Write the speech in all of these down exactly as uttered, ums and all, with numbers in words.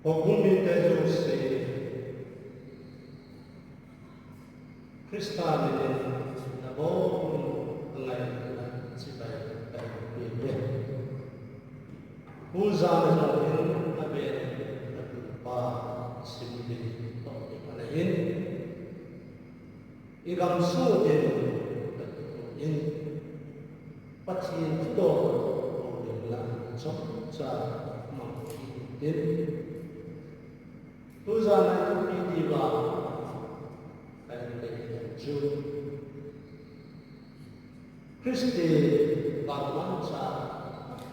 Houbung mite jouse, Christa minin nabonun angailutna chibai kahin peh uve. Tujana jong hin avel in atupa Assembly toh kipan ahin, igamsung uva katoh in, Pathen thudol houlimna chomcha mang kit in, tujana ithupi diuva kahin dei chu, Christian vangmanchah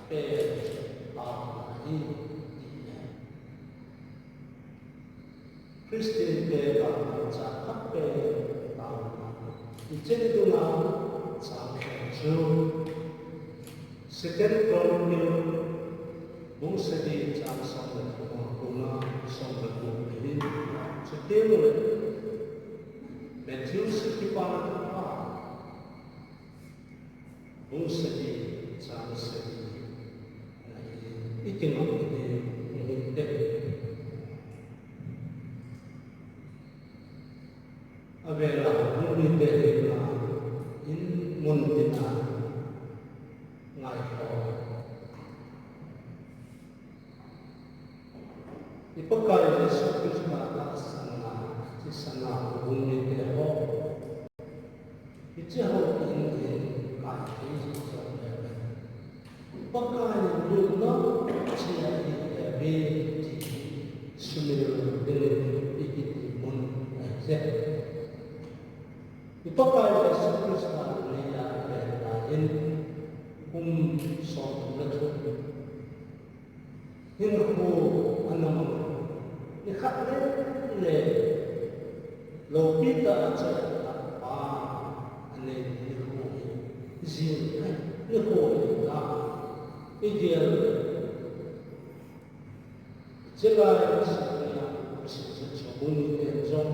peh taona ahi, ti ahi. Christian te vangmanchah peh taona, hiche dinga chang khat chu Second Chronicles bung sagi chang som le thum, som le gup ahin, chuteng le Matthew sagi pa, bung sagi chang sagi na hi ikingai ding ahi. Avela houbung mite hina in mun tina ngaito. I Pakai Jesu Christa tahsanna, thisana houbung mite ho, hiche houin hi kaithei jing jongle, i Pakai in lungdon cheh ahi, ahi ti sumil dingin ikiti mun ahi. I Pakai Jesu Christa leiya aven lai in kum somthum le thum hinkho ana mang, nikhat le le loupi tah a chonphat pa anei nikho hi, jing nikho hi la igel. Chulai a seiya, seiya chu houbung miten jong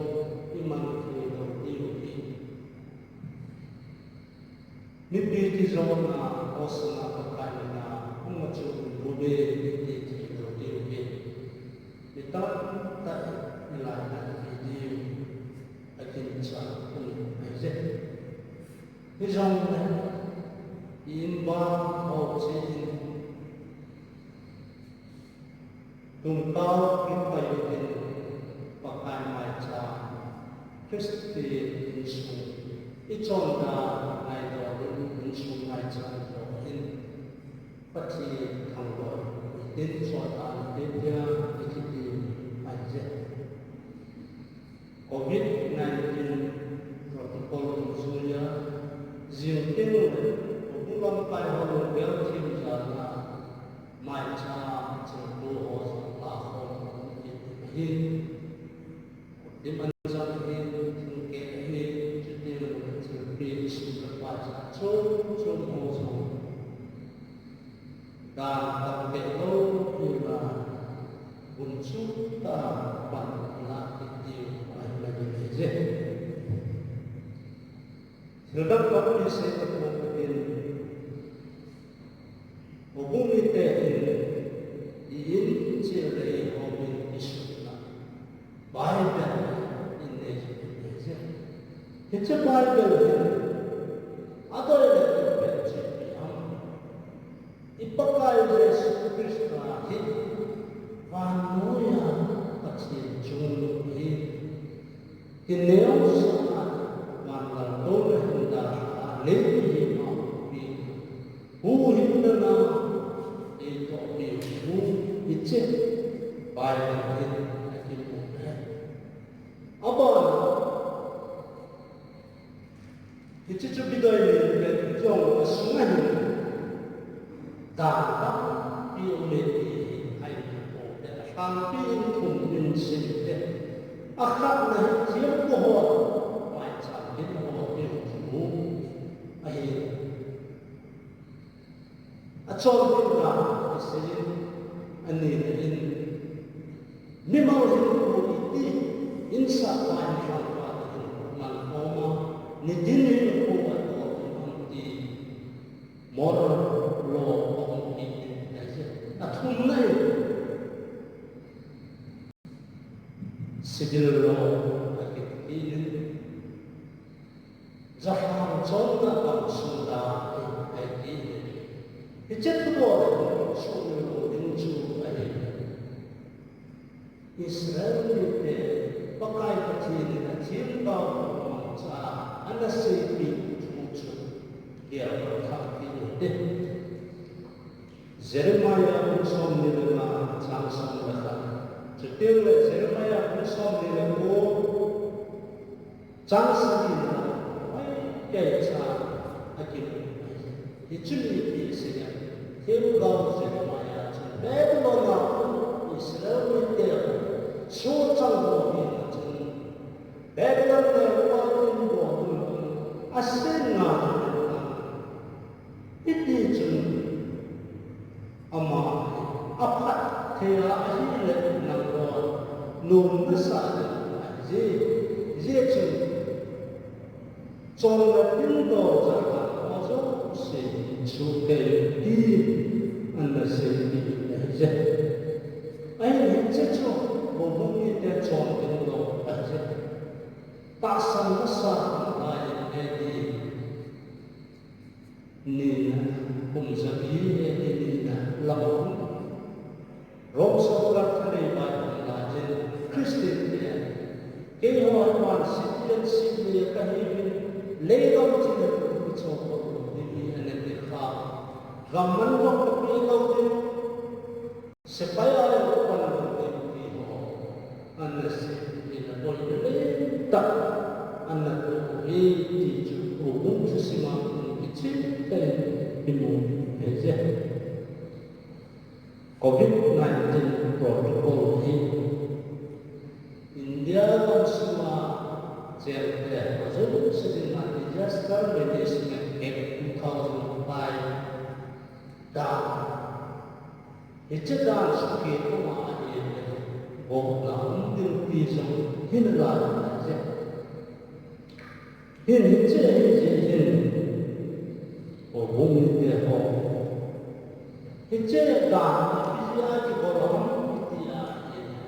iman thei lou diu ahi. Mipi tijona, Hosanna, Pakai mina hung machun bouve iti thei lou diu ahi. Mi tamtah in milainat pi diu aginchat um ahi. Hijongle i-in bang ho cheh in, tungtao kipai in, Pakai maicham, Christian insung ichon dan ngaidoh in, insung maicham doh in, Pathen thangvah in chondan tia ikiti ahi. Covid nineteen protocol dungjuiya, jing teng le, houbung lamkai ho lunggel thim jal a, maicham chengtu ho jong lakhom um kit ahi. Dim anjam ahi, thingkeh ahi, chuteng le thilpeh sum le pai jat chom chom ho jong dan tamtah lou hina, gunchu tah a pan ilah kit diu ahi nalai e. Thildang tampi sei tapou katin, houbung mite hin i-in cheh le i-home in isutna Bible in nei jing u ahi. Hiche Bible hin adei le apen chu ipi ham? I Pakai Jesu Christa hi vannoiya Pathen chungnung ahi. Hiche neocha van laltouna hin dalha a leipi hi ma pi, huhhingna a eitoh piu hiche Bible hin akimu ahi. Abana, hiche chu Bible in pen jong asunga hin dan tampi aume ti hi ahin poh le, alhangpi in thum in sim le, akhatna hi thempu ho maicham in ho in thu ahi. Achon ding dan kisei in, anina in, mimal hinkho iti, insung maicham pa hinkho mankhom a, nitin hinkho atoh ding ham ti moral law aum kit in ahi. Athumna in, Zil lo a kiti in, Jahan chonna gamsung dan ahi, ahi ti in. Hiche thudol in sumil lou ding chu ahi. Israel mite Pakai Pathen in athemgao mangcha ana seipeh thu chu gel thah kit u hite. Jeremiah bung somni le nga chang som le khat. Chuteng le Jeremiah bung somni le ko chang sagi na maikaicha akimu. Hichun ipi asei em? Themgao Jeremiah chun Babylon a kon Israel mite sochang ho hina chun Babylon a kon tin ho hina chun asen nga chu Hiti chun ama hi aphat thei a ahile nangho nom nasah ding ahi. Hijeh chun chonna ding dol jat a ho jouse hi suhkei un tin ana seipeh in ahije. Ahin hiche chu houbung mite chon ding dol ahije. Tahsan masa lai in A D nina, kum jabi A D nina lam a Rome sorkar thanei bai hung lai in Christian te keiho aman citizenship nei kahiuvin, leigam china kichol lou ding hi ana ti kha. Gam manlou kapeh lou ding. Sepai a le pan lou ding ti ho ana sei in, aboina lentah ana toh u ahi ti chu houbung thusim a kon kicheh tah in imu u ahije. Covid nineteen protocol hi India gamsunga chengte ajouse dinga Disaster Management Act two thousand five dan Hiche dan sukeh koma ahile, gopna um ding ti jong hinlah ahije. Hin hiche ahijeh hin, houbung mite ho, hiche dan ipi jeh a kibol ham iti ahile,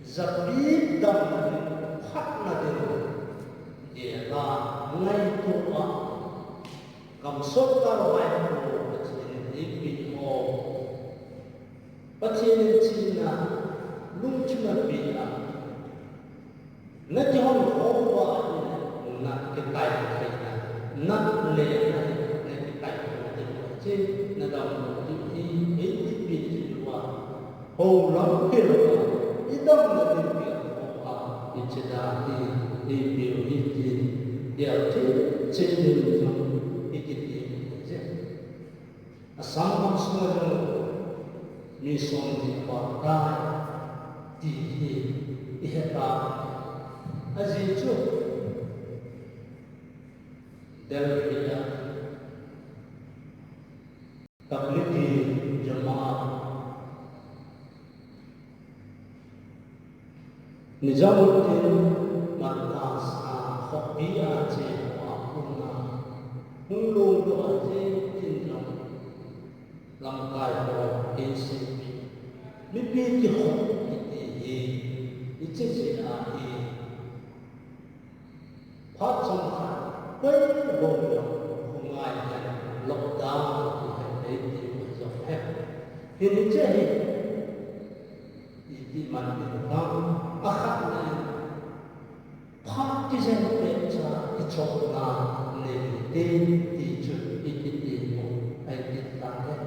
japi damna ding, phatna ding, gel a, ngaito a, Gam sorkar vaipo Pathen in eipeh ho, Pathen in chihna lungchuna peh a, nakihon khom uva ahile, nakikai theina, nale nahi, nakikai khom ding, chihna damlou ding hi, eipeh jing uva. Hou lam pil a, idamna ding pil a, hiche dan hi, eipeh u ahi tin, gel cheh cheh ding jong ikiti u ahi. Assam gam sunga jong mi somni aval tai ti hi ihet a, ajeh chu Delhi a Tablighi Jamaat Nizamuddin Markaz a khopi a che ho a kon a hung longdoh a, hiche tin jong lamkai ho, N C P, mipi kikhop kiti hi, hiche jeh a hi. Phat chomkhat, koi bou jong khongai hen, lockdown ti hen, nei ti u jong hen. Hin hiche hi, iti man ding tam, akhatna in, phat kijen pet cha kichopna nei u hite, ti chu iti ti u, ahi kit tan ahi.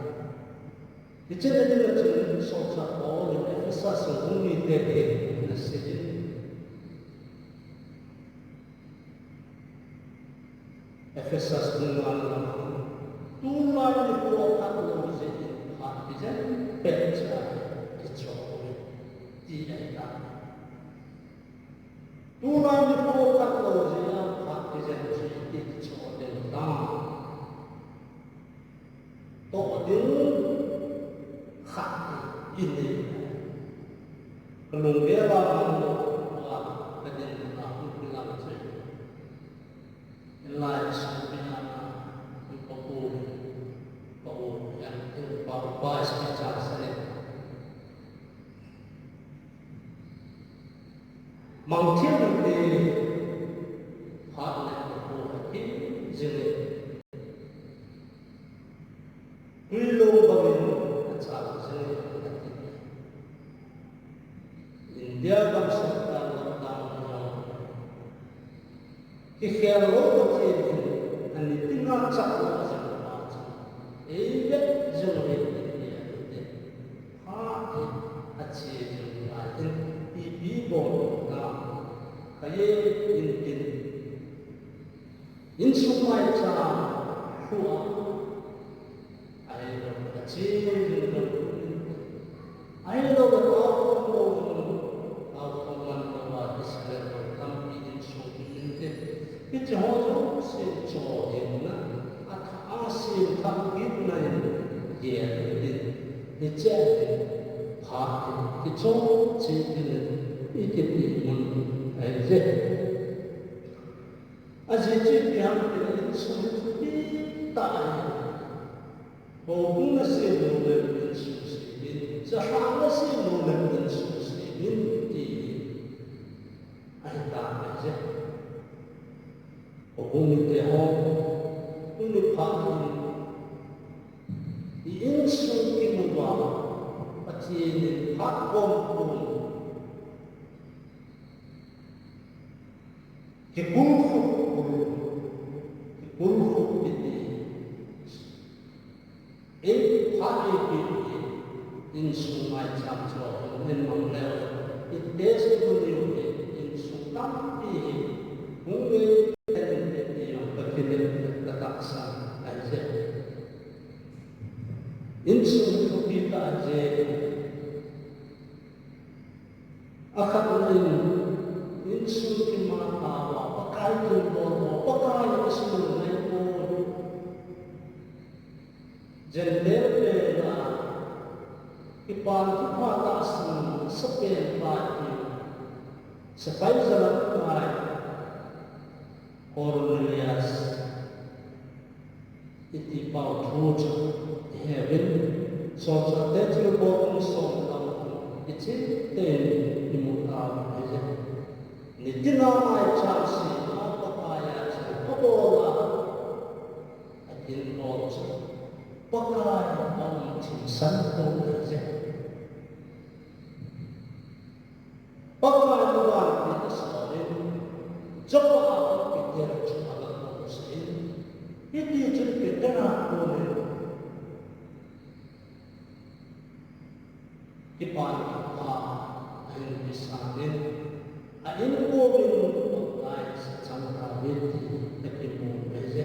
Hiche na dinga chun, solchah Paul in Ephesus a um mite henga asei in, Ephesus bung nga na, tulai nikho phat lou jeh in phat kijen pet cha kichop un, ti ahi tai. Tulai nikho phat lou jeh a phat kijen chu iti kichop ding tam. Toh ding khat inei. Kalunggel a mang lou a, kadinna a hung kilang chu, hilai school a, ka u, ka u, yan, ka u pa, pa speaker sa le. Mangthim ute, phat le kiho ahi jing e. Tuilong bangin achal jing e, ati. India gam sung a lockdown jong kikhel lou Pathen in ani tina chah lou jing pa chu, ei vet jing e, ati. Phat hi ache jing pa hin ipi bol ta, khaye in tin. Insung maicham lhua, ahilou le ache jing lou, ahilou le taokhom lou jong, taokhom man lou a kisalel lou tampi insung hi um inte. Hiche ho jouse chohhingna, athah a semthah kitna in gel u hite. Hiche a hin phat hi kichon cheh dingin ikiti mun ahi je. Ajeh chu ipi ham itile insung hi thupi tah ahi. Houbung nasem nom le insung sem in, chalhah nasem nom le insung sem in ti ahi tai je. Houbung mite ho, tuni phat in i insung kimu uva Pathen in phat kom kom kikulkhup, kikulkhup kiti. Ei phat eipeh hi insung maicham chu hung hin mang leu, i testimony u hi insung tampi hi hung ngei in ti jong kakile, katahsan ahi je. Insung thupi tah ahi je. Akhatna in, insung kimat uva Pakai thilbol ho, Pakai in asumil ngai poi. Gentile pen a kipan thupha tahsan sapen pa hi, sepai jalat pai Cornelius iti pau thu chu iheuvin, Solchahte Thilbol bung som le li, ichim tah in imu tauve. Nitina maicham sema Pakai a thilpha bol a ahin bol chu Pakai a um thim sanpeh ahi je. Pakai in vantil asol in, Joppa a Peter chu aga kousah in, hiti chun Peter a konin, kipa le kipah a ahin pesan in, a inkomin Pakai sachang tauve ti akimu ahi je.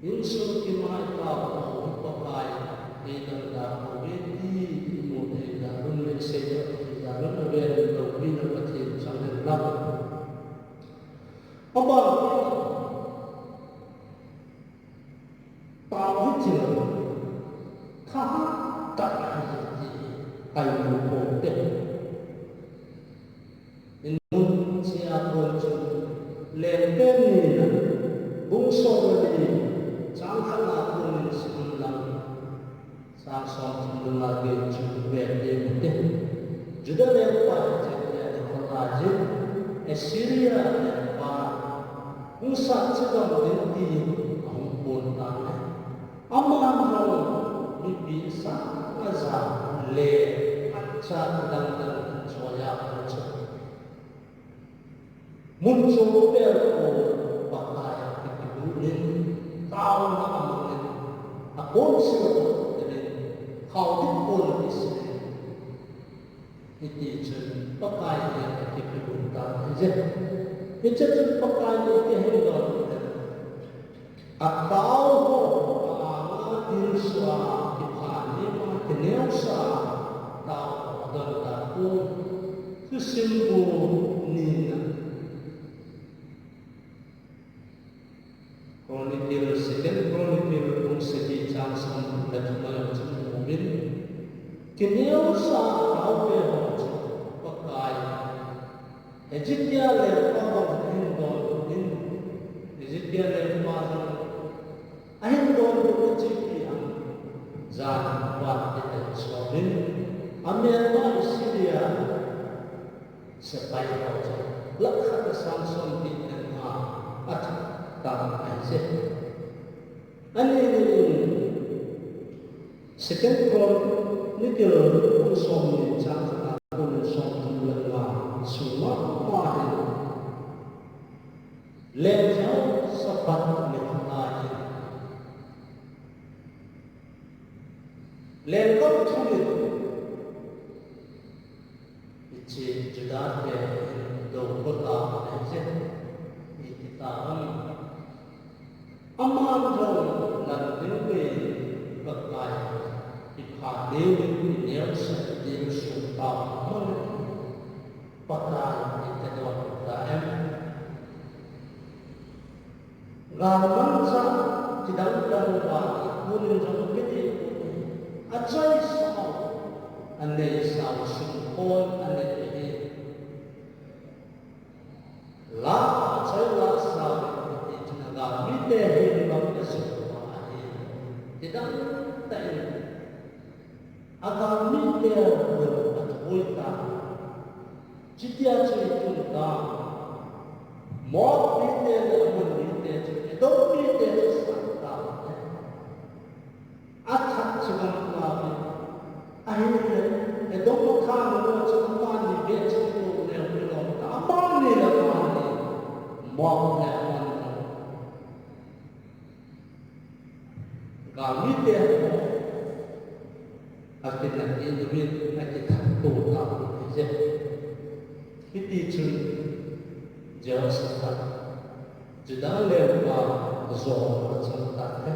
Insung kimat tah ho hi Pakai in eidalha pouve ti imu thei jal un, le seidoh thei jal un, avel in loupina Pathen chang hen lang. Aban, tao hi thil thahat tah ahi ti imu poute. Inmun chea kon chun, Lengte nina, bung som le li, chang khatna konin sim lang, chang som thum le nga gei chu ivet diu hite. Juda lengpa Hezekiah in akholjin, Assyria lengpa hung sat chidam ding tin ahung pon tan ahi. Aman jong mipi sang aja le, acha dang dang choi a aum chu. Mun chom pel kon Pakai a kikilut in, taona amang in, akon sel a akhut in, khao ding kon akisil in. Hiti chun Pakai henga akikilut tan ahi je. Hiche chun Pakai in ipi ahin don em? Atao ho, a-anga dilsu a, kipha nima, kineosah a tao ho adon dan u, thusim bu nina. Chronicle, Second Chronicle bung sagi chang som le thum a jong chu imu uvin. Kineosah a taote ho chu Pakai Hezekiah lengpa bang ahin donbut in, Hezekiah lengpa jong ahin donbut in, ipi ham, jan vantil ahin sol in, amelma Assyria Sepai ho chu lakh khat le sang somli le nga athat tan ahi je. Ani ni in Second Chronicle bung somni chang khat a kon in somthum le nga sung mama hin Leng Jehoshaphat nikho lai in Leng gam thum in Hiche Juda te in dou kota ahi je, iti ta ham. Aman jong nang ding ve Pakai, ipha ding, ineosah ding sung tao ham, Pakai, iti don ta em. Galmanchah kidang dang uva kikhun in jong kiti, achaisao, aneisao sum khon anei ahi. La achai la sao kiti chun agalmite hin bang ajou uva ahi. Kidang tah in agalmite jong athoi ta. Chutia chu itun ta. Moab mite le Ammon mite chu, Edom mite chu sat ta. Athat chu gam ta ve. Ahile, Edom athat nung chu amani ve chu ko le kilom ta. Amani le amani. Moab le Ammon. Galmite ho akinah in, akithat to ta ahi je. Hiti chun Jehoshaphat, Juda lengpa ajona achang tan ahi.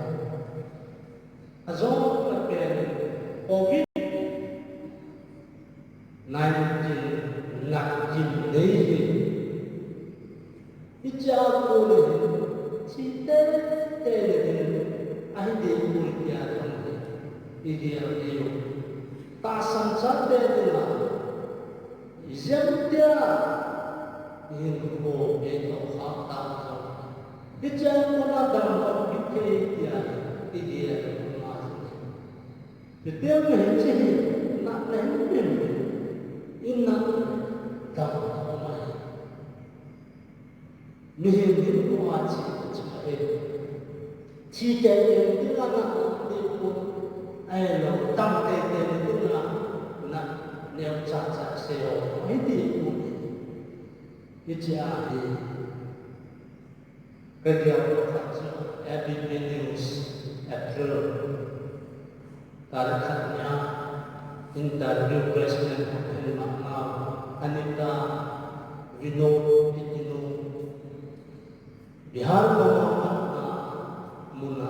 Ajona pen in Covid nineteen natna nei hi. Hichea kon hin, thi teitei le hin, ahi ding poi tia kon hin, igel diu. Tahsan chate dinga, ijemtia, ihinkho eitoh khah tah jong, hichea kona damna kit thei tia, igel ma jong. Chuteng le hiche hi, natna hin pim, inatna dang aum ahi. Mihem hinkhoa che chu ahi. Thi teitei dinga natna ding pon, ahilou dam teitei dinga natna neocha cha sei ho ahi ding pon. Hichea hi kagel khat chu A B P News, April tarik khat nia interview, press meet ahin nau, Anita Vinod kiti nu, Bihar gam a patna muna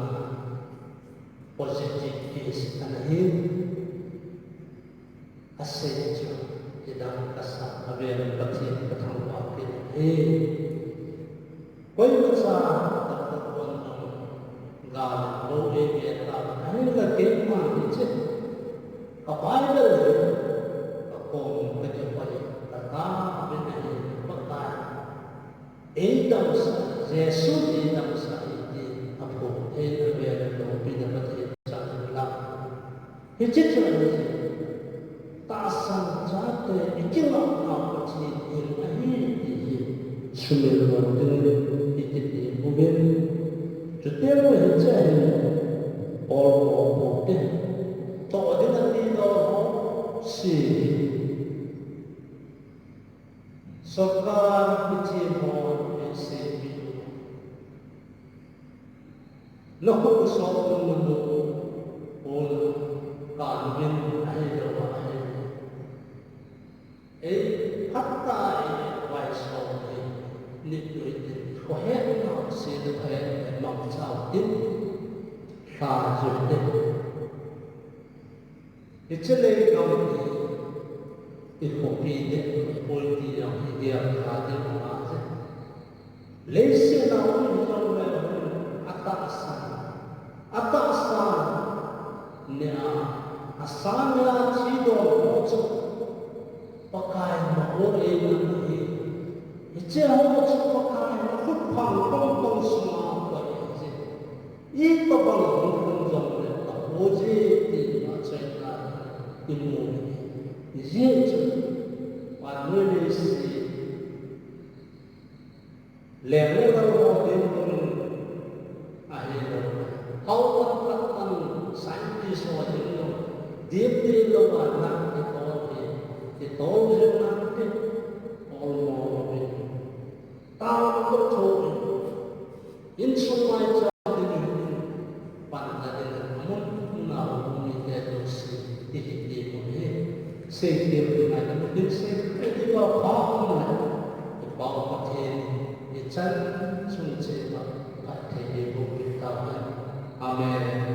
positive case ana hin. Asei chu, kidang kasa, avel in Pathen kathangvah kit e. Koimacha doctor hon jong gal in lou eiveh ta, ahinla keiman hiche ka Bible hi kakom in kakipah in, kataovin ahi, Pakai eidamsah, Jesun eidamsah e tin aphong theina avel in loupina Pathen chang in lang. Hiche chu ahi, tahsan chate ikingah nau Pathen in ahi ti hi sumil lou dingin ikiti uvin. Chuteng le hiche hin olmo pote, toh ding ati lou ho se hi. Sorkar hiche ho eiseipeh u. Nakhut sot un namu un, kanvin ahilou ahile, ei phatah a ei vaisomna hi nit loi tin, khohetna sel khohet mangcha u tin, lha jui te. Hiche leigam hi ikhopi deh poi ti jong igel kha ding ahi. Leiset a um hijongle atahsan, atahsan nia, asanga thi don ho chu Pakai in na-o eina ahi. Hiche ho chu Pakai in akhutphang pangpang sunga akoi ahi. Itobang hung lhung jongle apoje ti achaina imu ahi. Hijeh chun Anui ni si leng le lou ho din tumin ahilou. Hau pan pat pan scientist ho din lou. Dim din lou a nang kitol hi. Kitol hi nang ki. Olmo in. Tao to tho in. Insung mai cha din in. Pan ta din in. Amun na ho mi te to si. Ti hi ti mo hi. Sei ti mo ngai mo din sei. Ti ba pa mo. Ti ba pa ti ni. Ichan sung che ba. Ka te ni bo pi ta. Amen.